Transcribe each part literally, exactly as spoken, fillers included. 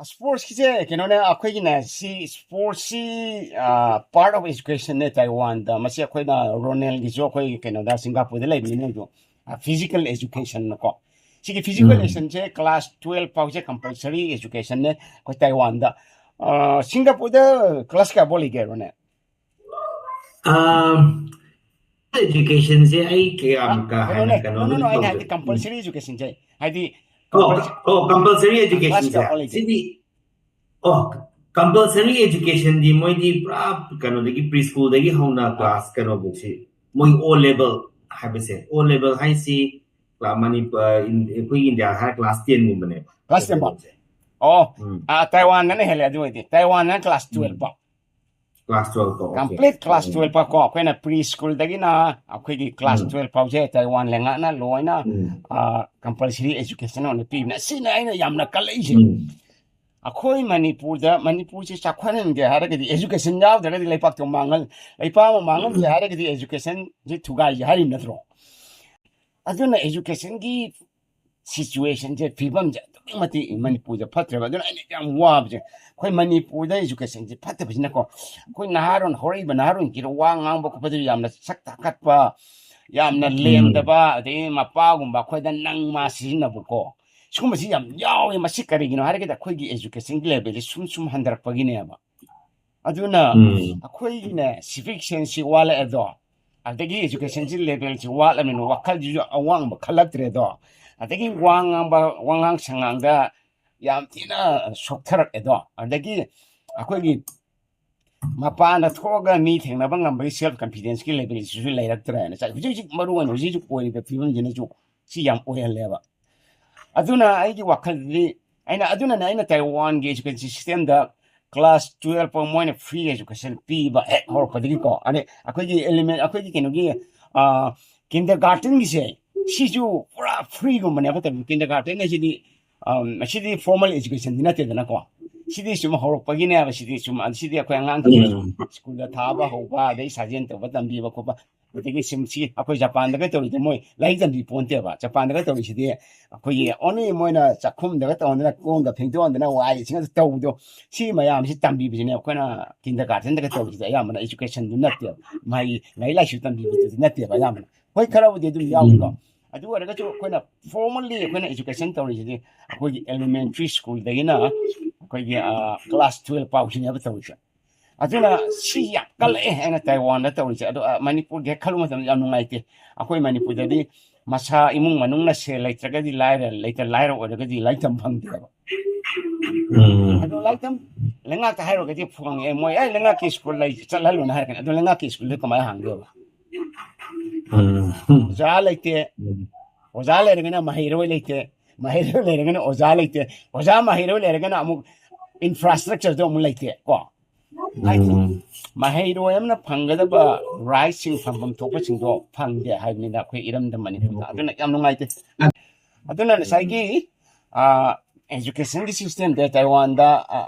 ꯁ꯭ꯄꯣꯔꯠꯁꯀꯤꯁꯦ ꯀꯩꯅꯣꯅꯦ, ꯑꯩꯈꯣꯏꯒꯤꯅꯦ, ꯁꯤ ꯁ꯭ꯄꯣꯔꯠꯁꯁꯤ ꯄꯥꯔꯠ ꯑꯣꯐ ꯑꯦꯖꯨꯀꯦꯁꯟꯅꯦ ꯇꯥꯏꯋꯥꯟꯗ꯫ ꯃꯁꯤ ꯑꯩꯈꯣꯏꯅ ꯔꯣꯅꯦꯜꯒꯤꯁꯨ ꯑꯩꯈꯣꯏ ꯀꯩꯅꯣꯗ ꯁꯤꯡꯒꯥꯄꯨꯔꯗ ꯂꯩꯕꯅꯤꯅ ꯑꯩꯁꯨ ꯐꯤꯖꯤꯀꯦꯜ ꯑꯦꯖꯨꯀꯦꯁꯟꯅꯀꯣ, ꯁꯤꯒꯤ ꯐꯤꯖꯤꯀꯦꯜ ꯎꯝ ꯑꯦꯖꯨꯀꯦꯁꯟꯁꯦ ꯀ꯭ꯂꯥꯁ ꯇꯨꯋꯦꯜꯐ ꯐꯥꯎꯁꯦ ꯀꯝꯄꯜꯁꯔꯤ ꯑꯦꯖꯨꯀꯦꯁꯟꯅꯦ ꯑꯩꯈꯣꯏ ꯇꯥꯏꯋꯥꯟꯗ꯫ ꯑ, ꯁꯤꯡꯒꯥꯄꯨꯔꯗ ꯀ꯭ꯂꯥꯁ ꯀꯌꯥꯐꯥꯎ ꯂꯩꯒꯦ, ꯔꯣꯅꯦꯜ? ꯑꯦꯖꯨꯀꯦꯁꯟꯁꯦ ꯑꯩ ꯀꯌꯥꯝ ꯀꯥ ꯍꯦꯟꯅ ꯀꯩꯅꯣꯅꯦ, ꯀꯩꯅꯣ no, no, no, ꯂꯣꯏ ꯑꯩꯅ ꯇꯧꯗꯦ꯫ ꯍꯥꯏꯗꯤ ꯀꯝꯄꯜꯁꯔꯤ ꯑꯦꯖꯨꯀꯦꯁꯟꯁꯦ, ꯍꯥꯏꯗꯤ ꯑꯣ, compulsory ꯑꯣ, ꯀꯝꯄꯜꯁꯔꯤ class ꯑꯦꯖꯨꯀꯦꯁꯟꯁꯦ ꯀꯌꯥꯐꯥꯎ ꯂꯩꯒꯦ? ꯁꯤꯗꯤ, ꯑꯣ, ꯀꯝꯄꯜꯁꯔꯤ ꯑꯦꯖꯨꯀꯦꯁꯟꯗꯤ ꯃꯣꯏꯗꯤ ꯄꯨꯔꯥ ꯀꯩꯅꯣꯗꯒꯤ, ꯄ꯭ꯔꯤ ꯁ꯭ꯀꯨꯜꯗꯒꯤ ꯍꯧꯅ ꯀ꯭ꯂꯥꯁ ꯀꯩꯅꯣꯐꯧꯁꯤ, ꯃꯣꯏ ꯑꯣ ꯂꯦꯕꯦꯜ ꯍꯥꯏꯕꯁꯦ, ꯑꯣ ꯂꯦꯕꯦꯜ ꯍꯥꯏꯁꯤ ꯀ꯭ꯂꯥ-, ꯃꯅꯤꯄꯨꯔ, ꯏꯟ-, ꯑꯩꯈꯣꯏꯒꯤ ꯏꯟꯗꯤꯌꯥꯗ ꯍꯥꯏꯔ ꯀ꯭ꯂꯥꯁ ꯇꯦꯟꯒꯨꯝꯕꯅꯦꯕ꯫ ꯀ꯭ꯂꯥꯁ ꯇꯦꯟ ꯐꯥꯎ? ꯂꯦꯕꯦꯜꯁꯦ꯫ ꯑꯣ, ꯎꯝ꯫ ꯑ, ꯇꯥꯏꯋꯥꯟꯗꯅ ꯍꯦꯜꯂꯦ ꯑꯗꯨ ꯑꯣꯏꯗꯤ꯫ ꯇꯥꯏꯋꯥꯟꯗꯅ ꯀ꯭ꯂꯥꯁ ꯇꯨꯋꯦꯜꯐ ꯐꯥꯎ꯫ ꯀ꯭ꯂꯥꯁ ꯇꯨꯋꯦꯜꯐ ꯐꯥꯎ, ꯑꯣꯀꯦ꯫ ꯀꯝꯄ꯭ꯂꯤꯠ ꯀ꯭ꯂꯥꯁ ꯎꯝ꯫ ꯇꯨꯋꯦꯜꯐ ꯐꯥꯎ ꯀꯣ, ꯑꯩꯈꯣꯏꯅ ꯄ꯭ꯔꯤ ꯁ꯭ꯀꯨꯜꯗꯒꯤꯅ ꯑꯩꯈꯣꯏꯒꯤ ꯀ꯭ꯂꯥꯁ ꯎꯝ꯫ ꯇꯨꯋꯦꯜꯐ ꯐꯥꯎꯁꯦ ꯇꯥꯏꯋꯥꯟ ꯂꯩꯉꯥꯛꯅ ꯂꯣꯏꯅ, ꯎꯝ꯫ ꯑ, ꯀꯝꯄꯜꯁꯔꯤ ꯑꯦꯖꯨꯀꯦꯁꯟ ꯑꯣꯏꯅ ꯄꯤꯕꯅꯦ꯫ ꯑꯁꯤꯅ ꯑꯩꯅ ꯌꯥꯝꯅ ꯀꯜꯂꯛꯏꯁꯦ꯫ ꯎꯝ꯫ ꯑꯩꯈꯣꯏ ꯃꯅꯤꯄꯨꯔꯗ, ꯃꯅꯤꯄꯨꯔꯁꯤ ꯆꯥꯎꯈꯠꯍꯟꯒꯦ ꯍꯥꯏꯔꯒꯗꯤ, ꯑꯦꯖꯨꯀꯦꯁꯟ ꯌꯥꯎꯗ꯭ꯔꯒꯗꯤ ꯂꯩꯄꯥꯛꯇꯣ ꯃꯥꯡꯍꯟ-, ꯂꯩꯄꯥꯛ ꯑꯃ ꯃꯥꯡꯍꯟꯒꯦ ꯍꯥꯏꯔꯒꯗꯤ ꯑꯦꯖꯨꯀꯦꯁꯟꯁꯤ ꯊꯨꯒꯥꯏꯁꯦ ꯍꯥꯏꯔꯤꯕ ꯅꯠꯇ꯭ꯔꯣ? ꯑꯗꯨꯅ ꯑꯦꯖꯨꯀꯦꯁꯟꯒꯤ ꯁꯤꯆꯨꯋꯦꯁꯟꯁꯦ, ꯐꯤꯕꯝꯁꯦ ꯑꯗꯨꯛꯀꯤ ꯃꯇꯤꯛ ꯃꯅꯤꯄꯨꯔꯗ ꯐꯠꯇ꯭ꯔꯦꯕ꯫ ꯑꯗꯨꯅ ꯑꯩꯅ ꯌꯥꯝ ꯋꯥꯕꯁꯦ, ꯑꯩꯈꯣꯏ ꯃꯅꯤꯄꯨꯔꯗ ꯑꯦꯖꯨꯀꯦꯁꯟꯁꯦ ꯐꯠꯇꯕꯁꯤꯅꯀꯣ, ꯑꯩꯈꯣꯏ ꯅꯍꯥꯔꯣꯟ, ꯍꯧꯔꯛꯏꯕ ꯅꯍꯥꯔꯣꯟꯒꯤꯗ ꯋꯥ ꯉꯥꯡꯕ ꯈꯣꯠꯄꯗ ꯌꯥꯝꯅ ꯁꯛ ꯇꯥꯈꯠꯄ, ꯌꯥꯝꯅ ꯎꯝ꯫ ꯂꯦꯝꯗꯕ, ꯑꯗꯒꯤ ꯃꯄꯥꯒꯨꯝꯕ ꯑꯩꯈꯣꯏꯗ ꯅꯪ ꯃꯥ ꯁꯤꯖꯤꯟꯅꯕꯀꯣ, ꯁꯤꯒꯨꯝꯕꯁꯤ ꯌꯥꯝ ꯌꯥꯎꯋꯦ꯫ ꯃꯁꯤ ꯀꯔꯤꯒꯤꯅꯣ ꯍꯥꯏꯔꯒꯗꯤ ꯑꯩꯈꯣꯏꯒꯤ ꯑꯦꯖꯨꯀꯦꯁꯟꯒꯤ ꯂꯦꯚꯦꯜꯁꯦ ꯁꯨꯝ ꯁꯨꯝ ꯍꯟꯊꯔꯛꯄꯒꯤꯅꯦꯕ꯫ ꯑꯗꯨꯅ ꯎꯝ꯫ ꯑꯩꯈꯣꯏꯒꯤꯅꯦ ꯁꯤꯚꯤꯛ ꯁꯦꯟꯁꯁꯤ ꯋꯥꯠꯂꯛꯑꯦꯗꯣ, ꯑꯗꯒꯤ ꯑꯦꯖꯨꯀꯦꯁꯟꯁꯤ ꯂꯦꯚꯦꯜꯁꯤ ꯋꯥꯠꯂꯕꯅꯤꯅ ꯋꯥꯈꯜꯁꯤꯁꯨ ꯑꯋꯥꯡꯕ ꯈꯜꯂꯛꯇ꯭ꯔꯦꯗꯣ, ꯑꯗꯒꯤ ꯋꯥ ꯉꯥꯡꯕ, ꯋꯥꯉꯥꯡ ꯁꯉꯥꯡꯗ ꯌꯥꯝ ꯊꯤꯅ ꯁꯣꯛꯊꯔꯛꯑꯦꯗꯣ, ꯑꯗꯒꯤ ꯑꯩꯈꯣꯏꯒꯤ ꯃꯄꯥꯟꯗ ꯊꯣꯛꯑꯒ ꯃꯤ ꯊꯦꯡꯅꯕ ꯉꯝꯕꯒꯤ ꯁꯦꯜꯐ ꯀꯟꯐꯤꯗꯦꯟꯁꯀꯤ ꯂꯦꯚꯦꯜꯁꯤꯁꯨ ꯂꯩꯔꯛꯇ꯭ꯔꯦꯅ ꯆꯥꯏ꯫ ꯍꯧꯖꯤꯛ ꯍꯧꯖꯤꯛ ꯃꯔꯨ ꯑꯣꯏꯅ ꯍꯧꯖꯤꯛ ꯍꯧꯖꯤꯛ ꯑꯣꯏꯔꯤꯕ ꯐꯤꯕꯝꯁꯤꯅꯁꯨ ꯁꯤ ꯌꯥꯝ ꯑꯣꯏꯍꯜꯂꯦꯕ꯫ ꯑꯗꯨꯅ ꯑꯩꯒꯤ ꯋꯥꯈꯜꯗꯗꯤ ꯑꯩꯅ, ꯑꯗꯨꯅꯅꯦ ꯑꯩꯅ ꯇꯥꯏꯋꯥꯟꯒꯤ ꯑꯦꯖꯨꯀꯦꯁꯟ ꯁꯤꯁꯇꯦꯝꯗ ꯀ꯭ꯂꯥꯁ ꯇꯨꯋꯦꯜꯐ ꯐꯥꯎ ꯃꯣꯏꯅ ꯐ꯭ꯔꯤ ꯑꯦꯖꯨꯀꯦꯁꯟ ꯄꯤꯕ ꯍꯦꯛ ꯍꯧꯔꯛꯄꯗꯒꯤꯀꯣ, ꯑꯗꯩ ꯑꯩꯈꯣꯏꯒꯤ ꯑꯦꯂꯤꯃꯦꯟ-, ꯑꯩꯈꯣꯏꯒꯤ ꯀꯩꯅꯣꯒꯤ, ꯑ, ꯀꯤꯟꯗꯔꯒꯥꯔꯇꯦꯟꯒꯤꯁꯦ, ꯁꯤꯁꯨ ꯄꯨꯔꯥ ꯐ꯭ꯔꯤꯒꯨꯝꯕꯅꯦꯕ꯫ ꯀꯤꯟꯗꯔꯒꯥꯔꯇꯦꯟ ꯍꯥꯏꯁꯤꯗꯤ, ꯑꯝ, ꯁꯤꯗꯤ ꯐꯣꯔꯃꯦꯜ ꯑꯦꯖꯨꯀꯦꯁꯟꯗꯤ ꯅꯠꯇꯦꯗꯅꯀꯣ꯫ ꯁꯤꯗꯤ ꯁꯨꯝ ꯍꯧꯔꯛꯄꯒꯤꯅꯦꯕ꯫ ꯁꯤꯗꯤ ꯁꯨꯝ, ꯁꯤꯗꯤ ꯑꯩꯈꯣꯏ ꯑꯉꯥꯡꯁꯤꯡ ꯎꯝ꯫ ꯁ꯭ꯀꯨꯜꯗ ꯊꯥꯕ ꯍꯧꯕ, ꯑꯗꯩ ꯁꯥꯖꯦꯜ ꯇꯧꯕ ꯇꯝꯕꯤꯕ ꯈꯣꯠꯄ, ꯑꯗꯒꯤ ꯁꯤꯝ-, ꯁꯤ ꯑꯩꯈꯣꯏ ꯖꯄꯥꯟꯗꯒ ꯇꯧꯔꯤꯗꯣ ꯃꯣꯏ ꯂꯥꯏꯔꯤꯛ ꯇꯝꯕꯤ ꯄꯣꯟꯇꯦꯕ꯫ ꯖꯄꯥꯟꯗꯒ ꯇꯧꯔꯤꯁꯤꯗꯤ ꯑꯩꯈꯣꯏꯒꯤ only ꯃꯣꯏꯅ ꯆꯥꯛꯈꯨꯝꯗꯒ ꯇꯧꯍꯟꯗꯅ ꯀꯣꯟꯒ ꯐꯦꯡꯗꯣꯛꯍꯟꯗꯅ ꯋꯥꯏ ꯁꯤꯡꯗ ꯇꯧꯕꯗꯣ, ꯁꯤ ꯃꯌꯥꯝꯁꯤ ꯇꯝꯕꯤꯕꯁꯤꯅꯦ ꯑꯩꯈꯣꯏꯅ kindergartenꯗꯒ ꯇꯧꯔꯤꯁꯤꯗꯤ꯫ ꯑꯌꯥꯝꯕꯅ educationꯗꯨ ꯅꯠꯇꯦꯕ, ꯃꯍꯩ ꯂꯥꯏꯔꯤꯛ ꯂꯥꯏꯁꯨ ꯇꯝꯕꯤꯕꯗꯨꯗꯤ ꯅꯠꯇꯦꯕ ꯑꯌꯥꯝꯕꯅ꯫ ꯍꯣꯏ, ꯈꯔꯕꯨꯗꯤ ꯑꯗꯨꯝ ꯌꯥꯎꯏꯀꯣ꯫ ꯎꯝ꯫ ꯑꯗꯨ ꯑꯣꯏꯔꯒꯁꯨ ꯑꯩꯈꯣꯏꯅ formally ꯑꯩꯈꯣꯏꯅ education ꯇꯧꯔꯤꯁꯤꯗꯤ ꯑꯩꯈꯣꯏꯒꯤ elementary schoolꯗꯒꯤꯅ ꯑꯩꯈꯣꯏꯒꯤ, ꯑ, class twelve ꯐꯥꯎꯁꯤꯅꯦꯕ ꯇꯧꯔꯤꯁꯦ꯫ ꯑꯗꯨꯅ ꯁꯤ ꯌꯥꯝ ꯀꯜꯂꯛꯑꯦ ꯍꯥꯏꯅ ꯇꯥꯏꯋꯥꯟꯗ ꯇꯧꯔꯤꯁꯦ꯫ ꯑꯗꯣ, ꯑ, ꯃꯅꯤꯄꯨꯔꯒꯤ ꯍꯦꯛ ꯈꯜꯂꯨ ꯃꯇꯝꯗ ꯌꯥꯝ ꯅꯨꯡꯉꯥꯏꯇꯦ꯫ ꯑꯩꯈꯣꯏ ꯃꯅꯤꯄꯨꯔꯗꯗꯤ ꯃꯁꯥ ꯏꯃꯨꯡ ꯃꯅꯨꯡꯅ ꯁꯦꯜ ꯂꯩꯇ꯭ꯔꯒꯗꯤ ꯂꯥꯏꯔ, ꯂꯩꯇ ꯂꯥꯏꯔ ꯑꯣꯏꯔꯒꯗꯤ ꯂꯥꯏꯔꯤꯛ ꯇꯝ ꯐꯪꯗꯦꯕ꯫ ꯎꯝ꯫ ꯑꯗꯣ ꯂꯥꯏꯔꯤꯛ ꯇꯝ-, ꯂꯩꯉꯥꯛꯇ ꯍꯥꯏꯔꯨꯔꯒꯗꯤ ꯐꯪꯉꯦ꯫ ꯃꯣꯏ, "ꯑꯦ, ꯂꯩꯉꯥꯛꯀꯤ school ꯂꯩ, ꯆꯠꯍꯜꯂꯨꯅ" ꯍꯥꯏꯔꯛꯀꯅꯤ꯫ ꯑꯗꯣ ꯂꯩꯉꯥꯛꯀꯤ schoolꯗ ꯀꯃꯥꯏꯅ ꯍꯥꯡꯗꯣꯏꯕ? ꯎꯝ꯫ ꯑꯣꯖꯥ ꯂꯩꯇꯦ꯫ ꯎꯝ꯫ ꯑꯣꯖꯥ ꯂꯩꯔꯒꯅ ꯃꯍꯩꯔꯣꯏ ꯂꯩꯇꯦ, ꯃꯍꯩꯔꯣꯏ ꯂꯩꯔꯒꯅ ꯑꯣꯖꯥ ꯂꯩꯇꯦ, ꯑꯣꯖꯥ ꯃꯍꯩꯔꯣꯏ ꯂꯩꯔꯒꯅ ꯑꯃꯨꯛ infrastructureꯗꯣ ꯑꯃꯨꯛ ꯂꯩꯇꯦ ꯀꯣ꯫ ꯍꯥꯏꯗꯤ ꯎꯝ꯫ ꯃꯍꯩꯔꯣꯏ ꯑꯃꯅ ꯐꯪꯒꯗꯕ rightꯁꯤꯡ ꯐꯪꯐꯝ ꯊꯣꯛꯄꯁꯤꯡꯗꯣ ꯐꯪꯗꯦ ꯍꯥꯏꯕꯅꯤꯅ ꯑꯩꯈꯣꯏ ꯏꯔꯝꯗꯝ ꯃꯅꯤꯄꯨꯔꯗ꯫ ꯑꯗꯨꯅ ꯌꯥꯝ ꯅꯨꯡꯉꯥꯏꯇꯦ꯫ ꯑꯗꯨꯅ ꯉꯁꯥꯏꯒꯤ, ꯑ, educationꯒꯤ systemꯗ ꯇꯥꯏꯋꯥꯟꯗ, ꯑ,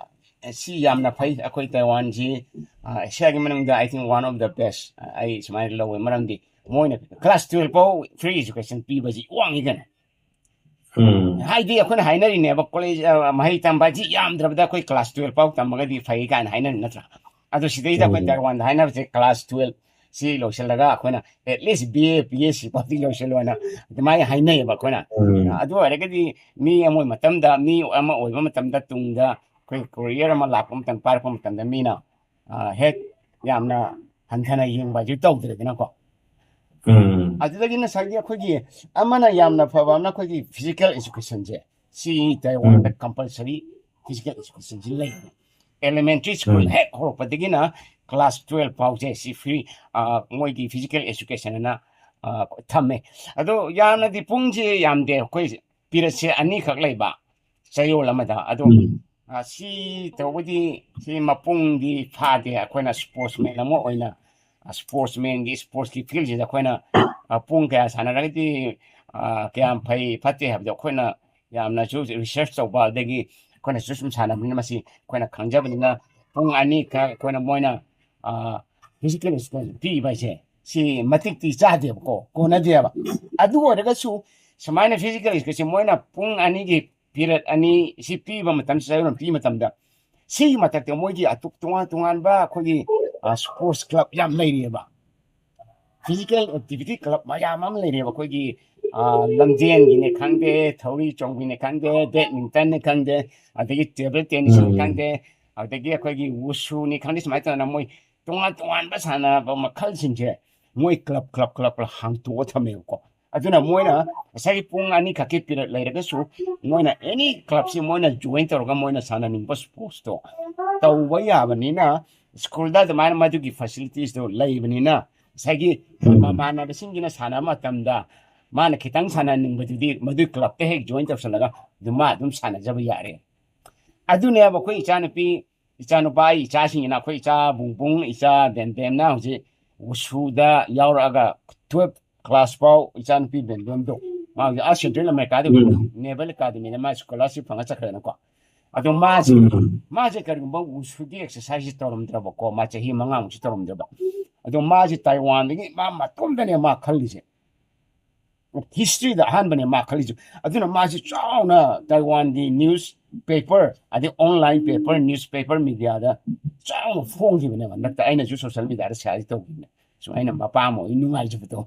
ꯁꯤ ꯌꯥꯝꯅ ꯐꯩ꯫ ꯑꯩꯈꯣꯏ ꯇꯥꯏꯋꯥꯟꯁꯤ, ꯑ, ꯑꯦꯁꯤꯌꯥꯒꯤ ꯃꯅꯨꯡꯗ, I think, one of the best, ꯑ, ꯑꯩ ꯁꯨꯃꯥꯏꯅ ꯂꯧꯋꯦ꯫ ꯃꯔꯝꯗꯤ ꯃꯣꯏꯅ class twelve ꯐꯥꯎ free education ꯄꯤꯕꯁꯤ ꯋꯥꯡꯉꯤ ꯀꯩꯅꯣ꯫ ꯎꯝ꯫ ꯍꯥꯏꯗꯤ ꯑꯩꯈꯣꯏꯅ ꯍꯥꯏꯅꯔꯤꯅꯦꯕ, college, ꯑ, ꯃꯍꯩ ꯇꯝꯕ ꯍꯥꯏꯁꯤ ꯌꯥꯝꯗ꯭ꯔꯕꯗ ꯑꯩꯈꯣꯏ class twelve ꯐꯥꯎ ꯇꯝꯃꯒꯗꯤ ꯐꯩ ꯀꯥꯏꯅ ꯍꯥꯏꯅꯔꯤ ꯅꯠꯇ꯭ꯔꯥ? ꯑꯗꯣ ꯁꯤꯗꯩꯗ ꯑꯩꯈꯣꯏ ꯎꯝ꯫ ꯇꯥꯏꯋꯥꯟꯗ ꯍꯥꯏꯅꯕꯁꯦ class twelve ꯁꯤ ꯂꯣꯏꯁꯤꯜꯂꯒ ꯑꯩꯈꯣꯏꯅ at least B A, B S C ꯐꯥꯎꯗꯤ ꯂꯣꯏꯁꯤꯜꯂꯣꯅ ꯑꯗꯨꯃꯥꯏꯅ ꯍꯥꯏꯅꯩꯌꯦꯕ ꯑꯩꯈꯣꯏꯅ꯫ ꯎꯝ꯫ ꯑꯗꯨ ꯑꯣꯏꯔꯒꯗꯤ ꯃꯤ ꯑꯃ ꯑꯣꯏꯕ ꯃꯇꯝꯗ, ꯃꯤ ꯑꯃ ꯑꯣꯏꯕ ꯃꯇꯝꯗ ꯇꯨꯡꯗ ꯑꯩꯈꯣꯏ career ꯑꯃ ꯂꯥꯛꯄ ꯃꯇꯝ, ꯄꯥꯏꯔꯛꯄ ꯃꯇꯝꯗ ꯃꯤꯅ, ꯑ, ꯍꯦꯛ ꯌꯥꯝꯅ ꯍꯟꯊꯅ ꯌꯦꯡꯕ ꯍꯥꯏꯁꯨ ꯇꯧꯗ꯭ꯔꯦꯗꯅꯀꯣ꯫ ꯎꯝ꯫ ꯑꯗꯨꯗꯒꯤ ꯉꯁꯥꯏꯒꯤ ꯑꯩꯈꯣꯏꯒꯤ ꯑꯃꯅ ꯌꯥꯝꯅ ꯐꯕ ꯑꯃꯅ ꯑꯩꯈꯣꯏꯒꯤ physical educationꯁꯦ, ꯁꯤ ꯇꯥꯏꯋꯥꯟꯗ ꯎꯝ꯫ Compulsory physical educationꯁꯤ ꯂꯩ꯫ Elementary school ꯎꯝ꯫ ꯍꯦꯛ ꯍꯧꯔꯛꯄꯗꯒꯤꯅ class twelve ꯐꯥꯎꯁꯦ ꯁꯤ free, ꯑ, ꯃꯣꯏꯒꯤ physical education ꯑꯅ, ꯑ, ꯊꯝꯃꯦ꯫ ꯑꯗꯣ ꯌꯥꯝꯅꯗꯤ ꯄꯨꯡꯁꯦ ꯌꯥꯝꯗꯦ, ꯑꯩꯈꯣꯏ periodꯁꯦ ꯑꯅꯤꯈꯛ ꯂꯩꯕ ꯆꯌꯣꯜ ꯑꯃꯗ꯫ ꯑꯗꯣ, ꯎꯝ꯫ ꯑ, ꯁꯤ ꯇꯧꯕꯗꯤ ꯁꯤ ꯃꯄꯨꯡꯗꯤ ꯐꯥꯗꯦ꯫ ꯑꯩꯈꯣꯏꯅ sportsman ꯑꯃ ꯑꯣꯏꯅ, ꯑ, sportsmanꯒꯤ, sportsꯀꯤ fieldꯁꯤꯗ ꯑꯩꯈꯣꯏꯅ, ꯑ, ꯄꯨꯡ ꯀꯌꯥ ꯁꯥꯟꯅꯔꯒꯗꯤ, ꯑ, ꯀꯌꯥꯝ ꯐꯩ ꯐꯠꯇꯦ ꯍꯥꯏꯕꯗꯣ ꯑꯩꯈꯣꯏꯅ ꯌꯥꯝꯅꯁꯨ research ꯇꯧꯕ, ꯑꯗꯒꯤ ꯑꯩꯈꯣꯏꯅꯁꯨ ꯁꯨꯝ ꯁꯥꯟꯅꯕꯅꯤꯅ ꯃꯁꯤ ꯑꯩꯈꯣꯏꯅ ꯈꯪꯖꯕꯅꯤꯅ ꯄꯨꯡ ꯑꯅꯤꯈꯛ ꯑꯩꯈꯣꯏꯅ ꯃꯣꯏꯅ, ꯑ, physical education ꯄꯤꯕ ꯍꯥꯏꯁꯦ ꯁꯤ ꯃꯇꯤꯛꯇꯤ ꯆꯥꯗꯦꯕꯀꯣ, ꯀꯣꯟꯅꯗꯦꯕ꯫ ꯑꯗꯨ ꯑꯣꯏꯔꯒꯁꯨ ꯁꯨꯃꯥꯏꯅ physical education ꯃꯣꯏꯅ ꯄꯨꯡ ꯑꯅꯤꯒꯤ period ꯑꯅꯤ ꯁꯤ ꯄꯤꯕ ꯃꯇꯝ, ꯆꯌꯣꯜ ꯑꯃ ꯄꯤꯕ ꯃꯇꯝꯗ, ꯁꯤꯒꯤ ꯃꯊꯛꯇ ꯃꯣꯏꯒꯤ ꯑꯇꯣꯞ-, ꯇꯣꯉꯥꯟ ꯇꯣꯉꯥꯟꯕ ꯑꯩꯈꯣꯏꯒꯤ, ꯑ, sports club ꯌꯥꯝ ꯂꯩꯔꯤꯑꯕ꯫ Physical activity club ꯃꯌꯥꯝ ꯑꯃ ꯂꯩꯔꯤꯑꯕ꯫ ꯑꯩꯈꯣꯏꯒꯤ, ꯑ, ꯂꯝꯖꯦꯟꯒꯤꯅꯦ ꯈꯪꯗꯦ, ꯊꯧꯔꯤ ꯆꯣꯡꯕꯤꯅꯦ ꯈꯪꯗꯦ, badmintonꯅꯦ ꯈꯪꯗꯦ, ꯑꯗꯒꯤ table tennisꯅꯦ ꯎꯝ꯫ ꯈꯪꯗꯦ, ꯑꯗꯒꯤ ꯑꯩꯈꯣꯏꯒꯤ wushuni ꯈꯪꯗꯦ, ꯁꯨꯃꯥꯏꯅ ꯇꯧꯗꯅ ꯃꯣꯏ ꯇꯣꯉꯥꯟ ꯇꯣꯉꯥꯟꯕ ꯁꯥꯟꯅꯕ ꯃꯈꯜꯁꯤꯡꯁꯦ ꯃꯣꯏ club, club, club, club ꯍꯥꯡꯇꯣꯛꯑ ꯊꯝꯃꯦꯕꯀꯣ꯫ ꯑꯗꯨꯅ ꯃꯣꯏꯅ ꯉꯁꯥꯏꯒꯤ ꯄꯨꯡ ꯑꯅꯤ ꯈꯛꯀꯤ period ꯂꯩꯔꯒꯁꯨ, ꯃꯣꯏꯅ any clubꯁꯤ ꯃꯣꯏꯅ join ꯇꯧꯔꯒ ꯃꯣꯏꯅ ꯁꯥꯟꯅꯅꯤꯡꯕ sportsꯇꯣ ꯇꯧꯕ ꯌꯥꯕꯅꯤꯅ, schoolꯗ ꯑꯗꯨꯃꯥꯏꯅ ꯃꯗꯨꯒꯤ facilitiesꯇꯣ ꯂꯩꯕꯅꯤꯅ, ꯉꯁꯥꯏꯒꯤ ꯎꯝ꯫ ꯃꯃꯥꯟꯅꯕꯁꯤꯡꯒꯤꯅ ꯁꯥꯟꯅꯕ ꯃꯇꯝꯗ ꯃꯥꯅ ꯈꯤꯇꯪ ꯁꯥꯟꯅꯅꯤꯡꯕꯗꯨꯗꯤ ꯃꯗꯨꯒꯤ clubꯇ ꯍꯦꯛ join ꯇꯧꯁꯜꯂꯒ ꯑꯗꯨꯝ ꯃꯥ ꯑꯗꯨꯝ ꯁꯥꯟꯅꯖꯕ ꯌꯥꯔꯦ꯫ ꯑꯗꯨꯅꯦꯕ ꯑꯩꯈꯣꯏ ꯏꯆꯥꯅꯨꯄꯤ, ꯏꯆꯥꯅꯨꯄꯥ, ꯑꯩ ꯏꯆꯥꯁꯤꯡꯁꯤꯅ, ꯑꯩꯈꯣꯏ ꯏꯆꯥ ꯕꯨꯡꯕꯨꯡ, ꯏꯆꯥ ꯕꯦꯝꯕꯦꯝꯅ ꯍꯧꯖꯤꯛ wushꯨꯗ ꯌꯥꯎꯔꯛꯑꯒ twelve class ꯐꯥꯎ ꯏꯆꯥꯅꯨꯄꯤ ꯕꯦꯝꯕꯦꯝꯗꯣ ꯃꯥ ꯍꯧꯖꯤꯛ ꯑꯥ Central Americaꯗ ꯎꯝ꯫ Naval Academyꯗ ꯃꯥ scholarship ꯐꯪꯉ ꯆꯠꯈ꯭ꯔꯦꯅꯀꯣ꯫ ꯑꯗꯣ ꯃꯥꯁꯦ, ꯎꯝ꯫ ꯃꯥꯁꯦ ꯀꯔꯤꯒꯨꯝꯕ wushꯨꯒꯤ exerciseꯁꯦ ꯇꯧꯔꯝꯗ꯭ꯔꯕꯀꯣ, ꯃꯥ ꯆꯍꯤ ꯃꯉꯥꯃꯨꯛꯁꯦ ꯇꯧꯔꯝꯗ꯭ꯔꯕ, ꯑꯗꯣ ꯃꯥꯁꯦ Taiwanꯗꯒꯤ ꯃꯥ ꯃꯇꯣꯝꯗꯅꯦ ꯃꯥ ꯈꯜꯂꯤꯁꯦ꯫ Historyꯗ ꯑꯍꯥꯟꯕꯅꯦ ꯃꯥ ꯈꯜꯂꯤꯁꯦ꯫ ꯑꯗꯨꯅ ꯃꯥꯁꯦ ꯆꯥꯎꯅ Taiwanꯒꯤ newspaper, ꯑꯗꯩ online paper, newspaper mediaꯗ ꯆꯥꯎꯅ ꯐꯣꯡꯈꯤꯕꯅꯦꯕ꯫ ꯍꯟꯗꯛꯇ ꯑꯩꯅꯁꯨ social mediaꯗ share ꯇꯧꯈꯤꯕꯅꯦ꯫ ꯁꯨꯃꯥꯏꯅ ꯃꯄꯥ ꯑꯃ ꯑꯣꯏ ꯅꯨꯡꯉꯥꯏꯖꯕꯗꯣ꯫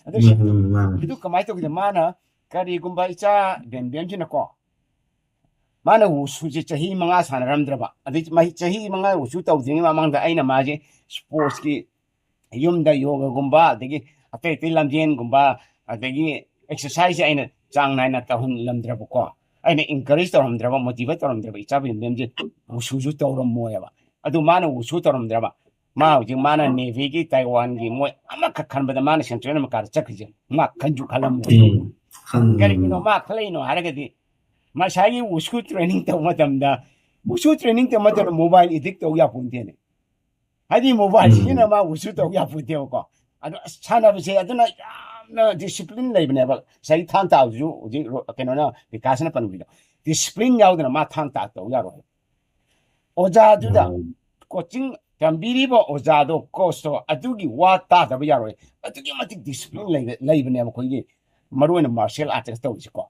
ꯑꯗꯨ ꯁꯤ-, ꯎꯝ, ꯃꯥꯅꯦ꯫ ꯑꯗꯨ ꯀꯃꯥꯏꯅ ꯇꯧꯒꯦꯗ, ꯃꯥꯅ ꯀꯔꯤꯒꯨꯝꯕ ꯏꯆꯥ ꯕꯦꯝꯕꯦꯝꯁꯤꯅꯀꯣ, ꯃꯥꯅ wushꯨꯁꯦ ꯆꯍꯤ ꯃꯉꯥ ꯁꯥꯟꯅꯔꯝꯗ꯭ꯔꯕ, ꯑꯗꯩ ꯃꯍꯩ ꯆꯍꯤ ꯃꯉꯥ wushꯨ ꯇꯧꯗ꯭ꯔꯤꯉꯩ ꯃꯃꯥꯡꯗ ꯑꯩꯅ ꯃꯥꯁꯦ sportsꯀꯤ ꯌꯨꯝꯗ yogaꯒꯨꯝꯕ, ꯑꯗꯒꯤ ꯑꯇꯩ ꯑꯇꯩ ꯂꯝꯖꯦꯟꯒꯨꯝꯕ, ꯑꯗꯒꯤ exerciseꯁꯦ ꯑꯩꯅ ꯆꯥꯡ ꯅꯥꯏꯅ ꯇꯧꯍꯜꯂꯝꯗ꯭ꯔꯕꯀꯣ, ꯑꯩꯅ encourage ꯇꯧꯔꯝꯗ꯭ꯔꯕ, motivate ꯇꯧꯔꯝꯗ꯭ꯔꯕ, ꯏꯆꯥ ꯕꯦꯝꯕꯦꯝꯁꯦ wushꯨꯁꯨ ꯇꯧꯔꯝꯃꯣꯏꯕ꯫ ꯑꯗꯨ ꯃꯥꯅ wushꯨ ꯇꯧꯔꯝꯗ꯭ꯔꯕ, ꯃꯥ ꯍꯧꯖꯤꯛ ꯃꯥꯅ Navyꯒꯤ Taiwanꯒꯤ ꯃꯣꯏ ꯑꯃꯈꯛ ꯈꯟꯕꯗ ꯃꯥꯅ Central Americaꯗ ꯆꯠꯈ꯭ꯔꯤꯁꯦ ꯃꯥ ꯈꯟꯁꯨ ꯈꯜꯂꯝꯃꯣꯏ꯫ ꯎꯝ, ꯈꯪꯉꯦ꯫ ꯀꯔꯤꯒꯤꯅꯣ ꯃꯥ ꯈꯜꯂꯛꯏꯅꯣ ꯍꯥꯏꯔꯒꯗꯤ, ꯉꯁꯥꯏꯒꯤ wushꯨ training ꯇꯧꯕ ꯃꯇꯝꯗ, wushꯨ training ꯇꯧꯕ ꯃꯇꯝꯗ mobile addict ꯇꯧ ꯌꯥꯄꯣꯟꯇꯦꯅꯦ꯫ ꯍꯥꯏꯗꯤ mobile ꯎꯝ꯫ ꯁꯤꯖꯤꯟꯅ ꯃꯥ wushꯨ ꯇꯧ ꯌꯥꯄꯣꯟꯇꯦꯕꯀꯣ꯫ ꯑꯗꯣ ꯑꯁ, ꯁꯥꯟꯅꯕꯁꯦ ꯑꯗꯨꯅ ꯌꯥꯝꯅ discipline ꯂꯩꯕꯅꯦꯕ꯫ ꯉꯁꯥꯏꯒꯤ ꯊꯥꯡ ꯇꯥꯕꯗꯨꯁꯨ ꯍꯧꯖꯤꯛ ꯔꯣ-, ꯀꯩꯅꯣꯅ, ꯕꯤꯀꯥꯁꯅ ꯄꯟꯕꯤꯗꯣ, discipline ꯌꯥꯎꯗꯅ ꯃꯥ ꯊꯥꯡ ꯇꯥ ꯇꯧ ꯌꯥꯔꯣꯏ꯫ ꯑꯣꯖꯥꯗꯨꯗ ꯎꯝ꯫ coaching ꯇꯝꯕꯤꯔꯤꯕ ꯑꯣꯖꯥꯗꯣ, ꯀꯣꯆꯇꯣ, ꯑꯗꯨꯒꯤ ꯋꯥ ꯇꯥꯗꯕ ꯌꯥꯔꯣꯏ꯫ ꯑꯗꯨꯛꯀꯤ ꯃꯇꯤꯛ ꯗꯤꯁꯤꯄ꯭ꯂꯤꯟ ꯂꯩꯕ, ꯂꯩꯕꯅꯦꯕ ꯑꯩꯈꯣꯏꯒꯤ, ꯃꯔꯨ ꯑꯣꯏꯅ ꯃꯥꯔꯁꯤꯌꯦꯜ ꯑꯥꯔꯠꯁ ꯇꯧꯔꯤꯁꯦꯀꯣ꯫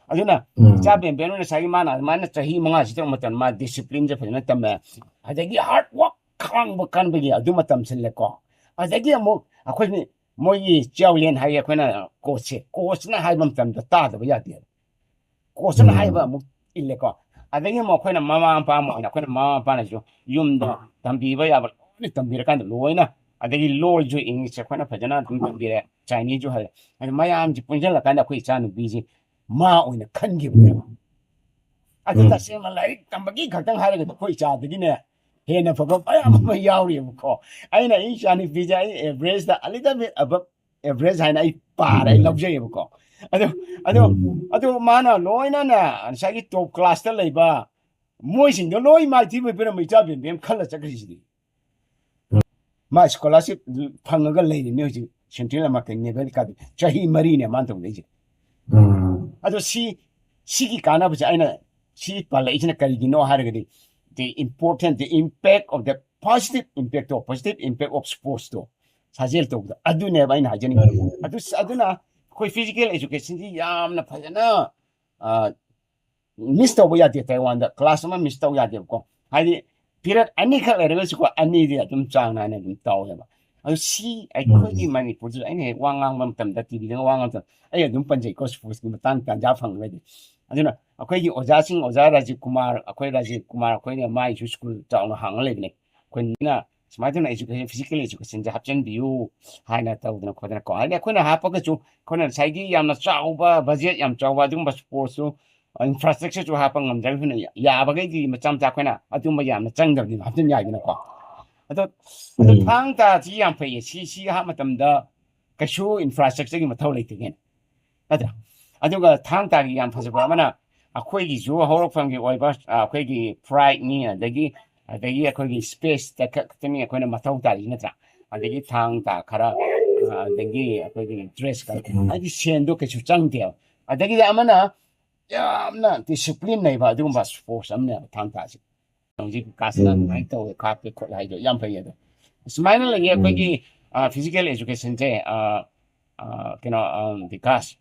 ꯑꯗꯨꯅ ꯎꯝ꯫ ꯏꯆꯥ ꯕꯦꯝꯕꯦꯝꯅ ꯉꯁꯥꯏꯒꯤ ꯃꯥꯅ ꯑꯗꯨꯃꯥꯏꯅ ꯆꯍꯤ ꯃꯉꯥꯁꯤ ꯇꯧꯕ ꯃꯇꯝꯗ ꯃꯥ ꯗꯤꯁꯤꯄ꯭ꯂꯤꯟꯁꯦ ꯐꯖꯅ ꯇꯝꯃꯦ꯫ ꯑꯗꯒꯤ ꯍꯥꯔꯗ ꯋꯥꯔꯛ, ꯈꯥꯡꯕ ꯀꯟꯕꯒꯤ ꯑꯗꯨ ꯃꯇꯝ ꯁꯤꯜꯂꯦꯀꯣ꯫ ꯑꯗꯒꯤ ꯑꯃꯨꯛ ꯑꯩꯈꯣꯏꯒꯤ ꯃꯣꯏꯒꯤ ꯆꯤꯌꯥꯎꯂꯦꯟ ꯍꯥꯏꯌꯦ ꯑꯩꯈꯣꯏꯅ ꯀꯣꯆꯁꯦ, ꯀꯣꯆꯅ ꯍꯥꯏꯕ ꯃꯇꯝꯗ ꯇꯥꯗꯕ ꯌꯥꯗꯦ꯫ ꯀꯣꯆꯅ ꯎꯝ꯫ ꯍꯥꯏꯕ ꯑꯃꯨꯛ ꯏꯜꯂꯦꯀꯣ꯫ ꯑꯗꯒꯤ ꯑꯃꯨꯛ ꯑꯩꯈꯣꯏꯅ ꯃꯃꯥ ꯃꯄꯥ ꯑꯃ ꯑꯣꯏꯅ ꯑꯩꯈꯣꯏꯅ ꯃꯃꯥ ꯃꯄꯥꯅꯁꯨ ꯌꯨꯝꯗ ꯇꯝꯕꯤꯕ ꯌꯥꯕ ꯂꯣꯏꯅ ꯇꯝꯕꯤꯔꯀꯥꯟꯗ ꯂꯣꯏꯅ, ꯑꯗꯒꯤ ꯂꯣꯜꯁꯨ ꯏꯪꯂꯤꯁꯁꯦ ꯑꯩꯈꯣꯏꯅ ꯐꯖꯅ ꯑꯗꯨꯝ ꯇꯝꯕꯤꯔꯦ, ꯆꯥꯏꯅꯤꯁꯁꯨ ꯍꯩꯔꯦ꯫ ꯑꯗꯨ ꯃꯌꯥꯝꯁꯦ ꯄꯨꯟꯁꯤꯜꯂꯀꯥꯟꯗ ꯑꯩꯈꯣꯏ ꯏꯆꯥꯅꯨꯄꯤꯁꯦ ꯃꯥ ꯑꯣꯏꯅ ꯈꯟꯈꯤꯕꯅꯦꯕ꯫ ꯑꯗꯨ ꯎꯝ꯫ ꯇꯁꯦꯡꯅ ꯂꯥꯏꯔꯤꯛ ꯇꯝꯕꯒꯤ ꯈꯛꯇꯪ ꯍꯥꯏꯔꯒꯗꯤ ꯑꯩꯈꯣꯏ ꯏꯆꯥꯗꯒꯤꯅꯦ ꯍꯦꯟꯅ ꯐꯕ ꯃꯌꯥꯝ ꯑꯃ ꯌꯥꯎꯔꯤꯕꯀꯣ꯫ ꯑꯩꯅ ꯑꯩ ꯏꯆꯥꯅꯨꯄꯤꯁꯦ ꯑꯩ average the, a little bit above average ꯍꯥꯏꯅ ꯑꯩ ꯄꯥꯔꯦ, ꯑꯩ ꯎꯝ꯫ ꯂꯧꯖꯩꯌꯦꯕꯀꯣ꯫ ꯑꯗꯨ, ꯑꯗꯨ, ꯎꯝ꯫ ꯑꯗꯨ ꯃꯥꯅ ꯂꯣꯏꯅꯅ ꯉꯁꯥꯏꯒꯤ ꯇꯣꯞ ꯀ꯭ꯂꯥꯁꯇ ꯂꯩꯕ ꯃꯣꯏꯁꯤꯡꯗꯣ ꯂꯣꯏ ꯃꯥꯏꯊꯤꯕ ꯄꯤꯔꯝꯕ ꯏꯆꯥ ꯕꯦꯝꯕꯦꯝ ꯈꯜꯂ ꯆꯠꯈ꯭ꯔꯤꯁꯤꯗꯤ꯫ ꯎꯝ꯫ ꯃꯥ ꯁ꯭ꯀꯣꯂꯥꯔꯁꯤꯞ ꯐꯪꯉꯒ ꯂꯩꯔꯤꯅꯤ ꯍꯧꯖꯤꯛ ꯁꯦꯟꯇ꯭ꯔꯦꯜ ꯑꯃꯔꯀꯦꯟ ꯅꯦꯚꯦꯜ ꯑꯦꯀꯥꯗꯃꯤ꯫ ꯆꯍꯤ ꯃꯔꯤꯅꯦ ꯃꯥꯅ ꯇꯧꯗꯣꯏꯁꯦ꯫ ꯎꯝ꯫ ꯑꯗꯣ ꯁꯤ, ꯁꯤꯒꯤ ꯀꯥꯟꯅꯕꯁꯦ ꯑꯩꯅ ꯁꯤ ꯄꯥꯜꯂꯛꯏꯁꯤꯅ ꯀꯔꯤꯒꯤꯅꯣ ꯍꯥꯏꯔꯒꯗꯤ, the important, the impact of the positive impact to, positive impact of sports ꯇꯣ, ꯁꯥꯖꯦꯜ ꯇꯧꯕꯗ ꯑꯗꯨꯅꯦꯕ ꯑꯩꯅ ꯍꯥꯏꯖꯅꯤꯡꯉꯤ꯫ ꯎꯝ꯫ ꯑꯗꯨ, ꯑꯗꯨꯅ ꯑꯩꯈꯣꯏ physical education ꯁꯤ ꯌꯥꯝꯅ ꯐꯖꯅ, ꯑ, ꯃꯤꯁ ꯇꯧꯕ ꯌꯥꯗꯦ꯫ ꯇꯥꯏꯋꯥꯟꯗ ꯀ꯭ꯂꯥꯁ ꯑꯃ ꯃꯤꯁ ꯇꯧ ꯌꯥꯗꯦꯕꯀꯣ꯫ ꯍꯥꯏꯗꯤ ꯄꯤꯔꯠ ꯑꯅꯤꯈꯛ ꯂꯩꯔꯒꯁꯨꯀꯣ, ꯑꯅꯤꯗꯤ ꯑꯗꯨꯝ ꯆꯥꯡ ꯅꯥꯏꯅ ꯑꯗꯨꯝ ꯇꯧꯋꯦꯕ꯫ ꯑꯗꯨ ꯁꯤ ꯑꯩꯈꯣꯏꯒꯤ ꯎꯝ꯫ ꯃꯅꯤꯄꯨꯔꯗꯁꯨ ꯑꯩꯅ ꯍꯦꯛ ꯋꯥ ꯉꯥꯡꯕ ꯃꯇꯝꯗ, ꯇꯤꯚꯤꯗꯒ ꯋꯥ ꯉꯥꯡꯕ ꯃꯇꯝꯗ, ꯑꯩ ꯑꯗꯨꯝ ꯄꯟꯖꯩꯀꯣ, ꯁ꯭ꯄꯣꯔꯠꯁꯀꯤ ꯃꯇꯥꯡ ꯇꯥꯟꯖꯥ ꯐꯪꯉꯒꯗꯤ꯫ ꯑꯗꯨꯅ ꯑꯩꯈꯣꯏꯒꯤ ꯑꯣꯖꯥꯁꯤꯡ, ꯑꯣꯖꯥ ꯔꯥꯖꯤꯕ ꯀꯨꯃꯥꯔ, ꯑꯩꯈꯣꯏ ꯔꯥꯖꯤꯕ ꯀꯨꯃꯥꯔ, ꯑꯩꯈꯣꯏꯅ ꯃꯥꯒꯤꯁꯨ ꯁ꯭ꯀꯨꯜ ꯆꯥꯎꯅ ꯍꯥꯡꯉ ꯂꯩꯕꯅꯦ꯫ ꯑꯩꯈꯣꯏꯅ ꯁꯨꯃꯥꯏꯅ ꯇꯧꯅ education, physical education ꯁꯦ ꯍꯥꯞꯆꯤꯟꯕꯤꯌꯨ ꯍꯥꯏꯅ ꯇꯧꯗꯅ ꯈꯣꯠꯇꯅ ꯀꯣ꯫ ꯍꯥꯏꯗꯤ ꯑꯩꯈꯣꯏꯅ ꯍꯥꯞꯄꯒꯁꯨ, ꯑꯩꯈꯣꯏꯅ ꯉꯁꯥꯏꯒꯤ ꯌꯥꯝꯅ ꯆꯥꯎꯕ, ꯕꯖꯦꯠ ꯌꯥꯝ ꯆꯥꯎꯕ ꯑꯗꯨꯒꯨꯝꯕ ꯁ꯭ꯄꯣꯔꯠꯁꯇꯨ, ꯏꯟꯐ꯭ꯔꯥꯁ꯭ꯇ꯭ꯔꯛꯆꯔꯁꯨ ꯍꯥꯞꯄ ꯉꯝꯗ꯭ꯔꯒꯁꯨ, ꯌꯥꯕꯈꯩꯗꯤ ꯃꯆꯥ ꯃꯆꯥ ꯑꯩꯈꯣꯏꯅ ꯑꯗꯨꯝꯕ ꯌꯥꯝꯅ ꯆꯪꯗꯕꯅꯤꯅ ꯍꯥꯞꯆꯤꯟ ꯌꯥꯏꯗꯅꯀꯣ꯫ ꯑꯗꯣ, ꯑꯗꯣ ꯎꯝ꯫ ꯊꯥꯡ ꯇꯥꯁꯤ ꯌꯥꯝ ꯐꯩꯌꯦ꯫ ꯁꯤ, ꯁꯤ ꯍꯥꯞ ꯃꯇꯝꯗ ꯀꯩꯁꯨ ꯏꯟꯐ꯭ꯔꯥꯁ꯭ꯇ꯭ꯔꯛꯆꯔꯒꯤ ꯃꯊꯧ ꯂꯩꯇꯦ ꯀꯩꯅꯣ, ꯅꯠꯇ꯭ꯔꯥ? ꯑꯗꯨꯒ ꯊꯥꯡ ꯇꯥꯒꯤ ꯌꯥꯝ ꯐꯖꯕ ꯑꯃꯅ, ꯑꯩꯈꯣꯏꯒꯤꯁꯨ ꯍꯧꯔꯛꯐꯝꯒꯤ ꯑꯣꯏꯕ, ꯑ, ꯑꯩꯈꯣꯏꯒꯤ ꯄ꯭ꯔꯥꯏꯗꯅꯤ, ꯑꯗꯒꯤ, ꯑꯗꯒꯤ ꯑꯩꯈꯣꯏꯒꯤ ꯁ꯭ꯄꯦꯁꯇ ꯈꯛꯇꯅꯤ ꯑꯩꯈꯣꯏꯅ ꯃꯊꯧ ꯇꯥꯔꯤꯁꯤ, ꯅꯠꯇ꯭ꯔꯥ? ꯑꯗꯒꯤ ꯊꯥꯡ ꯇꯥ ꯈꯔ, ꯑ, ꯑꯗꯒꯤ ꯑꯩꯈꯣꯏꯒꯤ ꯗ꯭ꯔꯦꯁ ꯈꯔ, ꯎꯝ꯫ ꯍꯥꯏꯗꯤ ꯁꯦꯟꯗꯣ ꯀꯩꯁꯨ ꯆꯪꯗꯦꯕ꯫ ꯑꯗꯒꯤꯗꯤ ꯑꯃꯅ ꯌꯥꯝꯅ ꯗꯤꯁꯤꯄ꯭ꯂꯤꯟ ꯂꯩꯕ ꯑꯗꯨꯒꯨꯝꯕ ꯁ꯭ꯄꯣꯔꯠꯁ ꯑꯃꯅꯦꯕ ꯊꯥꯡ ꯇꯥꯁꯤ꯫ ꯍꯧꯖꯤꯛ ꯀꯥꯁꯤꯅ ꯑꯗꯨꯃꯥꯏꯅ ꯇꯧꯋꯦ, ꯈꯥꯛꯄꯦ ꯈꯣꯠꯂꯦ ꯍꯥꯏꯗꯣ ꯌꯥꯝ ꯐꯩ꯫ ꯑꯗꯣ ꯁꯨꯃꯥꯏꯅ ꯂꯩꯌꯦ ꯑꯩꯈꯣꯏꯒꯤ ꯐꯤꯖꯤꯀꯦꯜ ꯑꯦꯖꯨꯀꯦꯁꯟꯁꯦ꯫ ꯀꯩꯅꯣ, ꯕꯤꯀꯥꯁ,